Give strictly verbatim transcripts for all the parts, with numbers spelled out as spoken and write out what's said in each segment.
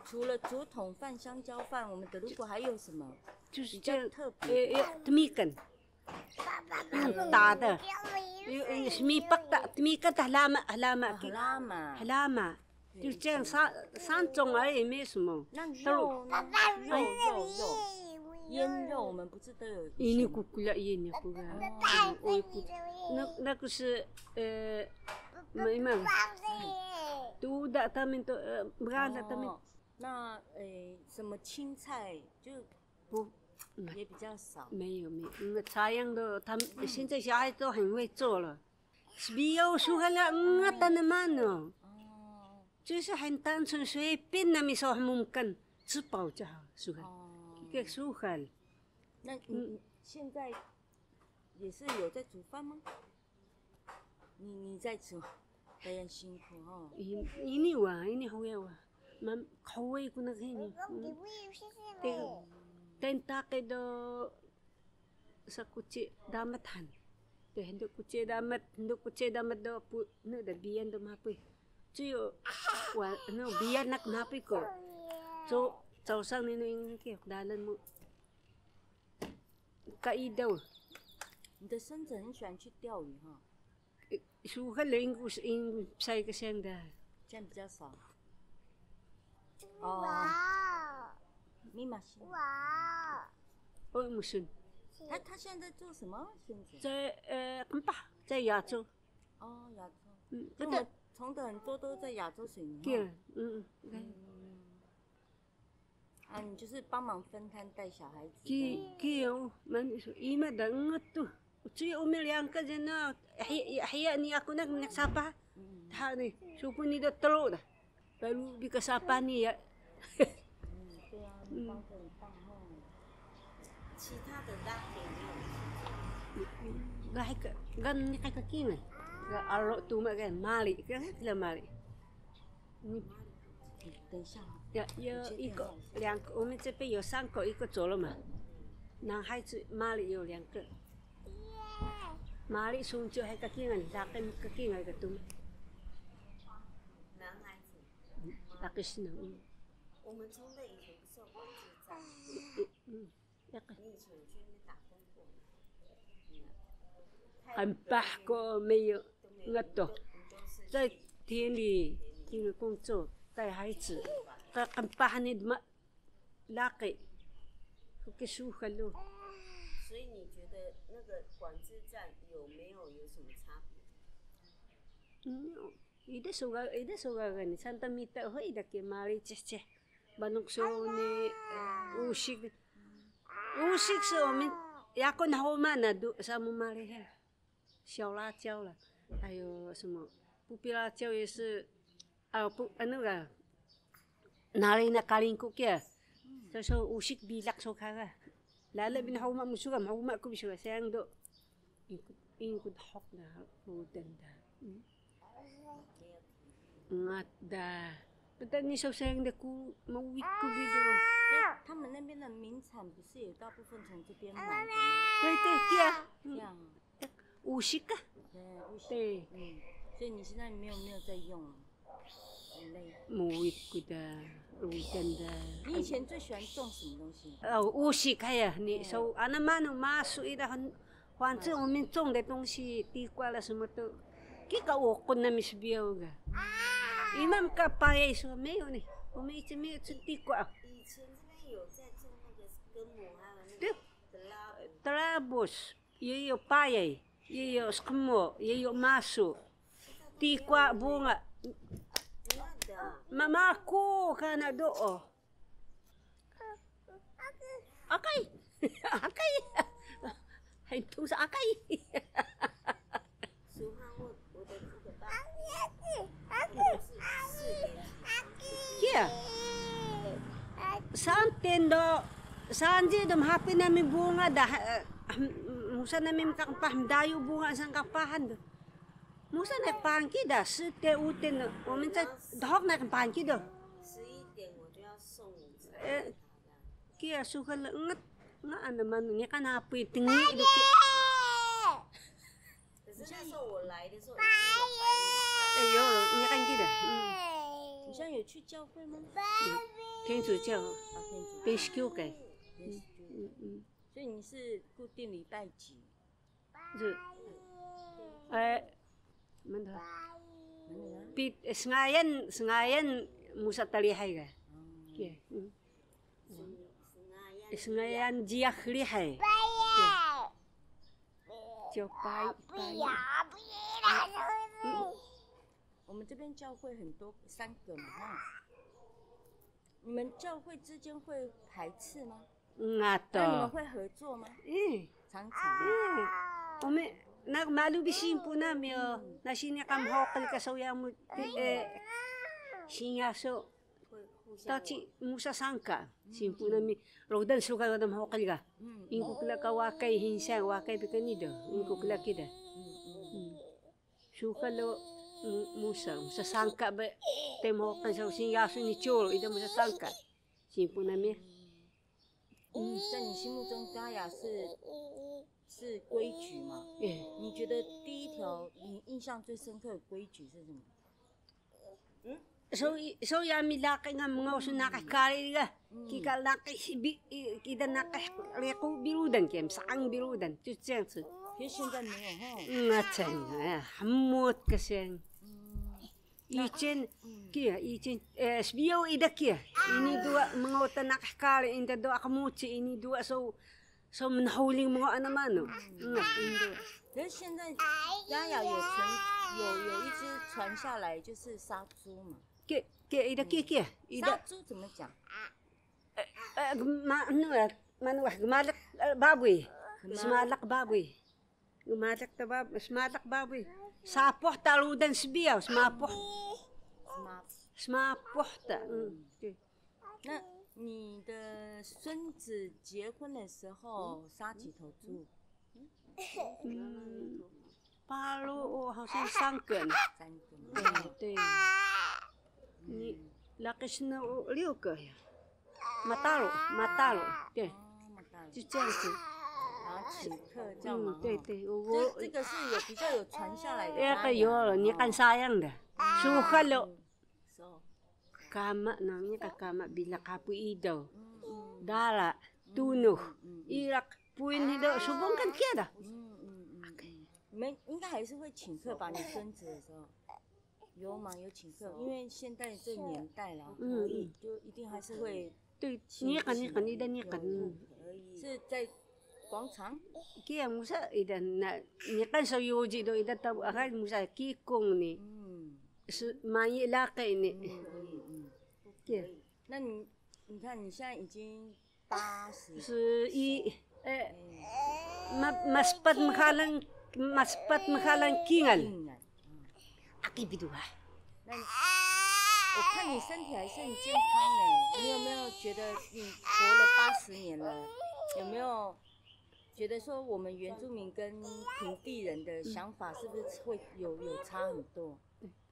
除了竹筒饭、香蕉饭，我们德鲁固还有什么？就是这样，比较特别。呃，呃，tmikan。用打的。有，有，smipaq ta, tmikan ta hlama, hlama. 啊，hlama。Hlama。对。就这样，三，三种而已，没什么。那肉呢？都肉，肉，肉。腌肉，我们不是都有一些吗？Ini ku kla, ini ku kla. 哦。Oi ku. 那，那个是，呃，没，没。Tuda tamin to, eh, brada tamin. 哦。 那，诶，什么青菜就不，嗯，也比较少。没有，没有，因为茶样都，他们，嗯，现在小孩都很会做了。Sbiyaw suxan la, engat tanaman o. 哦。就是很单纯，随便 nami so hmumkan, 吃饱就好，suxan. 哦。Kika suxan. 那你，嗯，你现在也是有在煮饭吗？ 你，你在煮，非常辛苦哦。Ini, ini wa, ini huwe wa. Mam, huwe ku na hini. Hmm. Te, tentake do sa kuci damat han. Te, ndo kuci damat, ndo kuci damat do pu, no da biyan do mapuy. Cuyo, wa, no, biyan nak mapuy ko. So, 早上 ni no ingki, dalan mu. 你的孙子很喜欢去钓鱼哈？Suxan le, ingku, ing psai ka siyang da. 现在比较少。哦。Mima si. O, musun. 他，他现在做什么？孙子？在，呃，qmpah, 在亚洲。哦，亚洲。嗯，所以我们从头很多都在亚洲水泥哈。对，嗯，嗯。嗯。 啊，你就是帮忙分摊带小孩子。Ki, ki, o, manu so, ima da engat tu. Uci umi liyangka jena, hiya, hiya ni aku nak, nak sapah. Hmm. Tha ni, supu ni da telu da. Baru bi ka sapah ni ya. 嗯，对啊，你帮得很棒哦。其他的拉给没有时间。Ga hika, ga ni ka kingal. Ga aro tu ma ga mali, ga hika mali. Ni 等一下哦。Ya, ya, 我先看一下。Iko, 两个, 我们这边有三口，一个走了嘛。男孩子，Mali 有两个。Mali 从这还个进来，拉跟个进来个东。男孩子。Laki sinan, mm. 我们中队以前不是有公主长？Mm, mm. Qmpah ku meyah ngato. 在田里，因为工作，带孩子，qmpah ni dma laqi. Ku ki suxan lu. 所以你觉得那个管制站有没有，有什么差别？嗯，ida so ga, ida so gaga ni, saan ta mita, ho, ida ki mali cehceh. Banuk so ni, usik. Usik so mi, yaku na homa na do, samu mali he. 小辣椒了，还有什么，不必辣椒也是，啊，不，啊，那个，哪里那 kalingku kiya. So, so usik bilaq so ka ga. Lala bi na homa musu ga, homa ku bi so ga, sayang do. Ingkut, ingkut hok na, udan da. Hmm. Ngat da. Pata ni so sayang da ku, mawit ku bi do. 所以他们那边的名产不是也大部分从这边买的吗？对，对，对啊。这样。Usik ka. 对，usik。对。嗯，所以你现在没有，没有在用了？ Mawit ku da, udan da. 你以前最喜欢种什么东西？哦，usik ka ya, ni, so, ana manu masu ida han, 反正我们种的东西，地瓜啦什么都，kika uqun nami sbiyaw ga. Ima ka payay so, 没有呢，我们以前没有吃地瓜。以前这边有在种那个根母，还有那个，对。Terabus. Terabus. 也有 payay, 也有 sqmo, 也有 masu, 地瓜 bunga. Mamaku kana do. Akay. Akay. Hay, tungsa akay. Kiya. Santen do, sanji do mhapuy nami bunga da, eh, musa nami mkaqpah mdayu bunga saan qpahan do. Musa naq pangki da, sete uten do, o minca dhok naq pangki do. Eh, kiya suxan le engat, nga ana manu, niqan napuy tngi do ki. 可是那时候我来的时候已经有白米饭。哎呦，你看这个，嗯。你现在有去教会吗？天主教，啊，天主教。天主教。嗯，嗯。所以你是固定礼拜几？是，哎， Manu? Manu ya? Pit, eh, sngayan, sngayan musa ta lihay ga. Hmm. Kiya, hmm. Eh, sngayan jiyax lihay. Kiya. Jiyax pay, pay. 我们这边教会很多，三个嘛，哈。 你们教会之间会排斥吗？Ngato. 那你们会合作吗？ Eh. 常常吗？ Eh. Ome, naq malu bi sinpu nami o. Nasi ni ka mhuqil ka saw yamu, eh, singa so. Taci musa sangka. Sinpu nami. Rudan suka rudan mhuqil ka. Ingku kla ka wakay hinsa, wakay bi ka nido. Ingku kla kida. Hmm. Suka lo, mm, musa, musa sangka ba, temo kan sa sing yasu ni curo, ida musa sangka. Simpu nami. 嗯，在你心目中，Gaia是，是规矩嘛？ Eh. 你觉得第一条你印象最深刻的规矩是什么？ So, i-, so yami laqi nga mngaw so naqih kari ga. Kika laqi bi-, i-, kida naqih riqu bi rudan kiya, msang bi rudan, 就这样子。 Kaya 现在没有哈。 Ngaceng, eh, hmut ka seng. 以前, kiya, 以前, eh, sbiyaw ida kiya. Ini dua mngaw ta naqih kari, inda dua qmuci, ini dua so, so mnhuling mngaw ana manu. Ngat, ini dua. 可是现在Gaia有传，有，有一只传下来，就是杀猪嘛。 Kiya, kiya, ida kiya, kiya. Ida. 杀猪怎么讲？ Eh, eh, gma-, anu ya, manu wah, gmalak, eh, babuy. Gmalak. Smalak babuy. Gmalak ta bab-, smalak babuy. Sapuh ta rudan sbiyaw, smapuh. Sma-, smapuh ta. Hmm. 那你的孙子结婚的时候杀几头猪？ 嗯，paru, oh, 好像三个呢。三个。对，对。你，laqi snu, oh, 六个呀。Mataru, mataru. 对。 哦，mataru。 就这样子。然后请客这样嘛，嗯，对，对，我，这，这个是有比较有传下来的。 Iya ka, yo, niqan sayang da. Suka lo. So. Kama, nami ka kama bila kapu ido. Dara, tunux, iraq, puin ido, subung kan kiya da. 你们应该还是会请客吧？你孙子的时候有吗？有请客？因为现在这年代啦，嗯，可以，就一定还是会 对，请，niqan, niqan, ida niqan. 有，可以。是在广场？ Kiya musa ida na, niqan so yuji do ida tabu, aha, musa kikung ni. 嗯。 Mayi laqi ni. 嗯，嗯，嗯。 Kiya. 那你，你看你现在已经八十。 十一, eh, ma-, maspat mhalang, maspat mhalang kingal. 嗯。 Aki bi duwa. 那你，我看你身体还是很健康呢，你有没有觉得你活了八十年了，有没有觉得说我们原住民跟平地人的想法是不是会有，有差很多？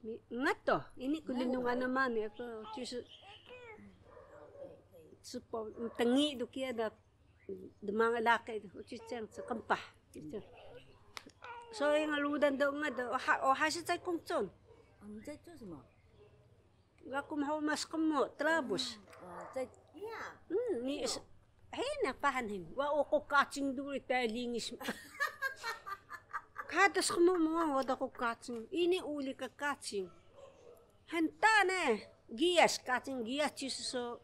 Ni, ngato, ini ku lnlungan na manu, ako, 就是, spo, tengi do kiya da, dmanga laqi do, 就这样子, qmpah. So, nga rudan do nga do, oh, ha-, oh, 还是在工作。 哦，你在做什么？ Ga ku mhumas qmu, trabus. 嗯，哦，在，嗯，你是，hina pahan hin. Wa uku kacing duri ta lingis. Kadas qmu mu, wada ku kacing. Ini uli ka kacing. Hanta ne, giyas, kacing giyas, 就是说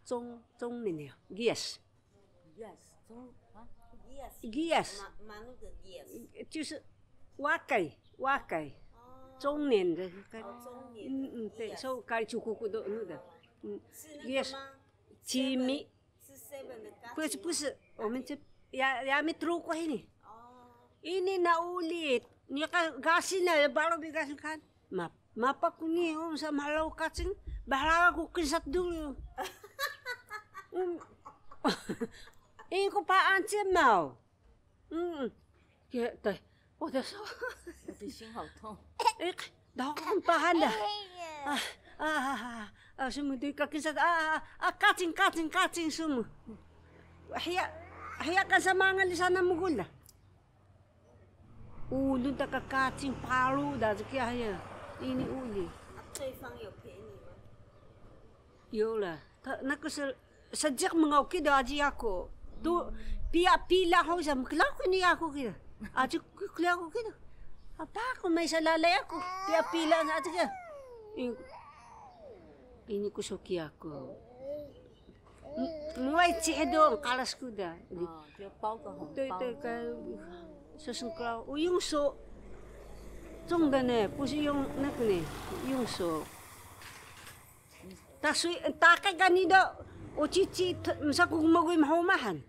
中，中年了, giyas. Giyas, 中，啊？Giyas. Giyas. Ma-, manu ka giyas? 就是若い、若い。哦。中年的。哦，中年的。嗯，嗯，对，giyas。So, kari cukuku do, anu da. 嗯，是那个吗？Giyas. Cimi. 是 seven 的 kacing？ 不是，不是，我们这，ya, yami Truku hini. 哦。 Ini na uli, niqan gasing na, baru bi gasing kan. Ma-, mapa ku ni, um, sa malau kacing, baru ku kinsat dulu. Um. Ini ku paan cemau. Mm. Kiya, tai. 我的手。 我的心好痛。 Eh, dah ku pahan dah. Ah, ah, ah, ah, sumu di ka kinsat, ah, ah, ah, kacing, kacing, kacing sumu. Hiya, hiya kan sa mangal di sana mugul da. Ulun ta ka kacing paru da, kiya hiya. Ini uli. 对方有陪你吗？ Yola. Ta, naku se, sediq mngaw kido aji yaku. Tu, piya pila ho sa, mklaw ku ni yaku kido. Aji ku klaw ku kido. Apa ku may sa lalay yaku. Piya pila na aji ka. In-, ini ku suki yaku. M-, muway cih do, qaras ku da. 啊，就包个红包。对，对，跟，就是klaw. 我用手。重的呢，不是用那个呢，用手。 Tasuy, taqi ka ni do, o cici, msa ku gmguy mhuma han.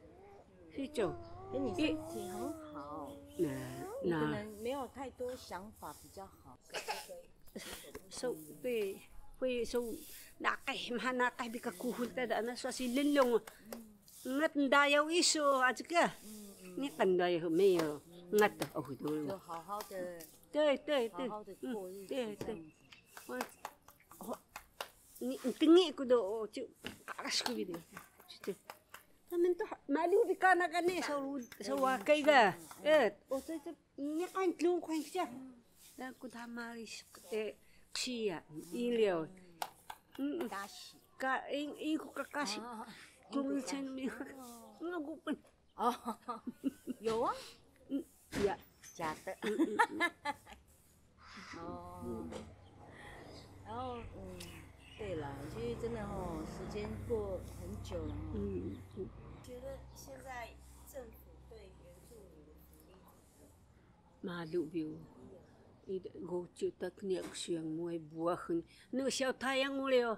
Sico. 哎，你身体很好，那，你可能没有太多想法比较好。So, pe, pe, so, naqih, mha naqih bi ka kuxul ta da, na so asi lnlung. Ngat ndayaw isu, aji ka. Ni kan ndayaw meyo. Ngat, oh, dulu. 就好好的，对，对，对，好好的过日子，对，对。这样子。 Ni, ntngi ku do, o, ci, qaras ku bi de. Ci, ci. Tamen tu, malu bi kana kane, sa, sa wakay ga. Eh, o, ci, ci, ni kan tlu kan cia. Dan ku tamaris, eh, ksiya, ilio. Mm, mm. Ka, in, in ku kakasi. Kung sen mi. Ngagu pen. 哦，有啊。嗯，ya. 假的。嗯，嗯，嗯。哦。然后，嗯，对了，其实真的哦，时间过很久了哦。嗯，嗯。觉得现在政府对原住民的福利怎么样？ Malu bi o. Ida, gocu ta kniya ksuyang muway buwax ni. Neu Siyaw Tayang uri o.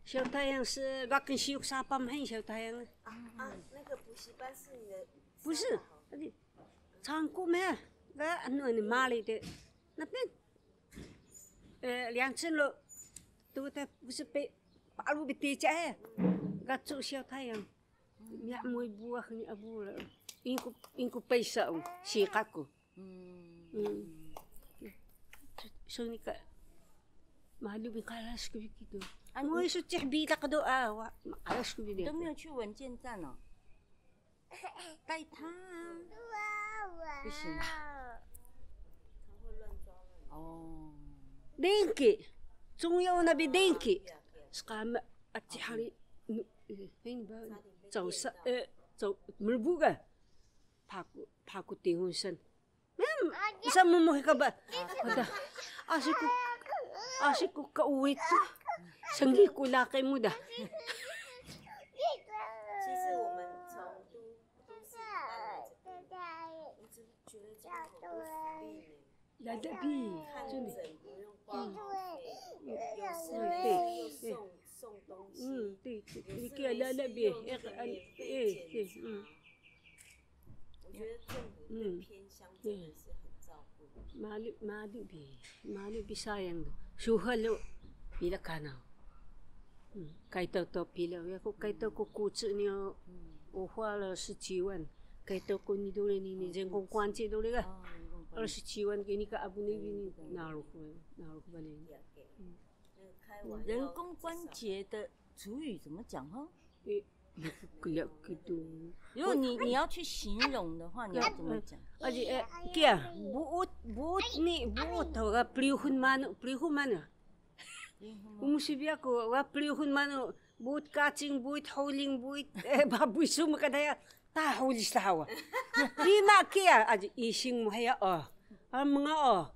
Siyaw Tayang se, gakin siyuk sapah mhini Siyaw Tayang. 啊，啊，那个补习班是你的三个好朋友？不是， Cangku meh, ga anu ni mali de. Napen? Eh, 良辰楼, tu ta pusu pe, paru bi teca e. Gacu Siyaw Tayang. Miya muway buwax ni abu la. Ingku, ingku peysa o, siqa ku. Hmm. So ni ka, malu bi qaras ku bi kido. Muway su cih bitaq do, a, wa, qaras ku bi de. 你都没有去文健站哦？ 带他啊。不行啊。哦。Dengki. 重要 na bi dengki. Sqama, aci hari, ini ba, cau sa, eh, cau, mrbu ga. Paku, paku tingun san. Msa mmuhi ka ba. Wada. Asi ku, asi ku ka uwit. Snggi ku laqi mu da. 其实我们从都，都市搬来这边，我只是觉得这边好多福利呢。 Lala bi. 看诊不用挂号费，有事没事就送，送东西，嗯，对，对，有事没事又可以免费检查。 我觉得政府对偏乡真的是很照顾。 Malu, malu bi, malu bi sayang do. Suhal o, pila kana. Kaito to pila, yaku kaito ku kucu ni o, uhuwa lo 十几万. Kaito ku ni duri ni, ni 人工关节 duri ga. Lo 十几万 kini ka abu ni, ni, nalu ku, nalu ku bale. 人工关节的族语怎么讲哈？ Kliya kidu. 如果你，你要去形容的话，你要怎么讲？ Aji, eh, kiya, buut, buut ni, buut ga prihun manu, prihun manu. Umu si bi yaku, ga prihun manu, buut kacing, buut huling, buut, eh, babuy, sumu ka daya, ta huling stawa. Ima kiya, aji, ising mu heya o. Mnga o.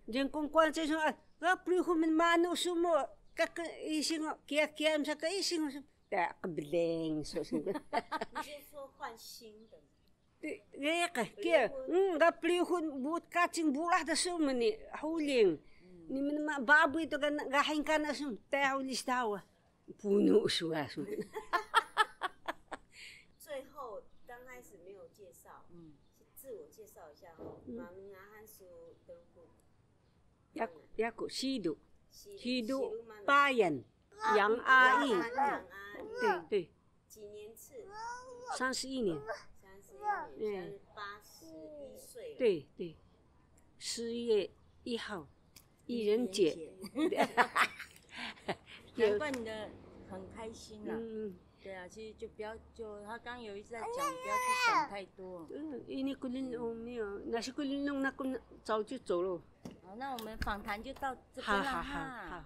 人工关节 so, a, ga prihun manu sumu, kaka ising o, kiya, kiya, msa ka ising o. Ta qbleng, so, so. 你是说换新的吗？ Kiya, mm, ga prihun buut kacing bulah da sumu ni, huling. Ni mnma babuy to ga, ga hingka na sumu, ta huling stawa. Punu suwa sumu. 最后，刚开始没有介绍，嗯，自我介绍一下哈。Manu ahan su, truku? Yaku, yaku, Sidu. Sidu, Sidu manu? Payan. Yang Ayi. 杨阿姨。对，对。几年次？三十一年。三十一年，现在是八十一岁了。对，对。十一月一号，愚人节。愚人节。难怪你的很开心啦。嗯。对啊，其实就不要，就他刚刚有一直在讲，不要去想太多。嗯，ini ku lnlung, nasi ku lnlung, naku 早就走了。好，那我们访谈就到这边了哈。好，好，好，好。